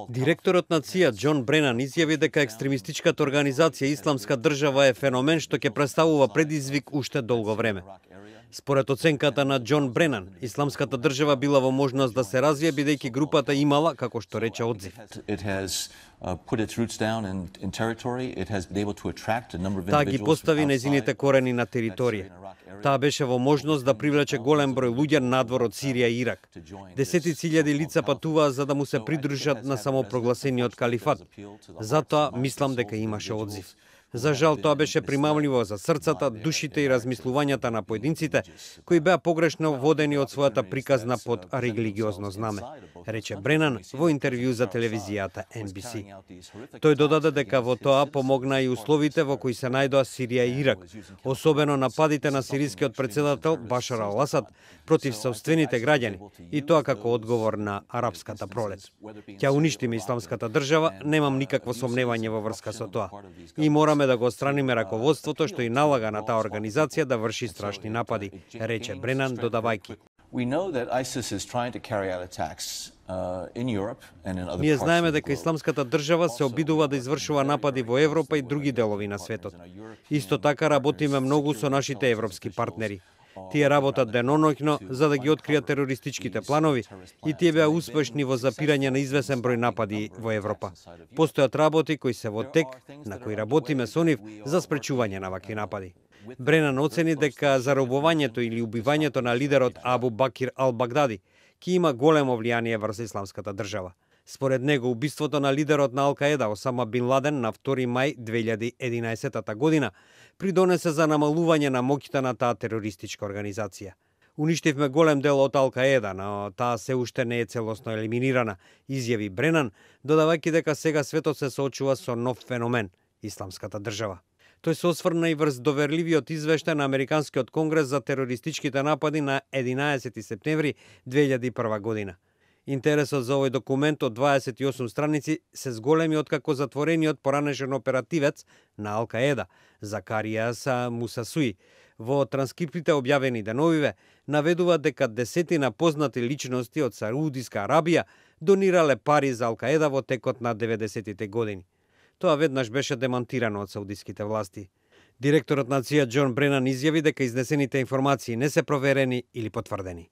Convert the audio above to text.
Директорот на ЦИА Џон Бренан изјави дека екстремистичката организација Исламска држава е феномен што ќе представува предизвик уште долго време. Според оценката на Џон Бренан, Исламската држава била во можност да се развие бидејќи групата имала, како што рече, одзив. Таа ги постави незините корени на територија. Таа беше во можност да привлече голем број луѓе надвор од Сирија и Ирак. Десетици илјади лица патуваа за да му се придружат на самопрогласениот калифат. Затоа мислам дека имаше одзив. За жал, тоа беше примамливо за срцата, душите и размислувањата на поединците, кои беа погрешно водени од својата приказна под религиозно знаме, рече Бренан во интервју за телевизијата NBC. Тој додаде дека во тоа помогна и условите во кои се најдоа Сирија и Ирак, особено нападите на сирискиот председател Башар ал-Асад против сопствените граѓани, и тоа како одговор на арапската пролет. Ќе уништиме Исламската држава, немам никакво сомневање во врска со тоа. И мораме да го отстраниме раководството што и налага на таа организација да врши страшни напади, рече Бренан додавајќи. Ние знаеме дека Исламската држава се обидува да извршува напади во Европа и други делови на светот. Исто така работиме многу со нашите европски партнери. Тие работат деноноќно за да ги откријат терористичките планови и тие беа успешни во запирање на извесен број напади во Европа. Постојат работи кои се во тек, на кои работиме со нив за спречување на вакви напади. Бренан оцени дека заробувањето или убивањето на лидерот Абу Бакир ал-Багдади ќе има големо влијание врз Исламската држава. Според него, убиството на лидерот на Ал-Каеда Осама Бин Ладен на 2 мај 2011 година придонесе за намалување на моќта на таа терористичка организација. Уништивме голем дел од Ал-Каеда, но таа се уште не е целосно елиминирана, изјави Бренан, додавајќи дека сега светот се соочува со нов феномен – Исламската држава. Тој се осврна и врз доверливиот извештај на Американскиот конгрес за терористичките напади на 11 септември 2001 година. Интересот за овој документ од 28 страници се зголеми откако затворениот поранешен оперативец на Ал-Каеда, Закарија Мусасуи, во транскриптите објавени деновиве, наведува дека десетина познати личности од Саудиска Арабија донирале пари за Ал-Каеда во текот на 90-тите години. Тоа веднаш беше демантирано од саудиските власти. Директорот на ЦИА Џон Бренан изјави дека изнесените информации не се проверени или потврдени.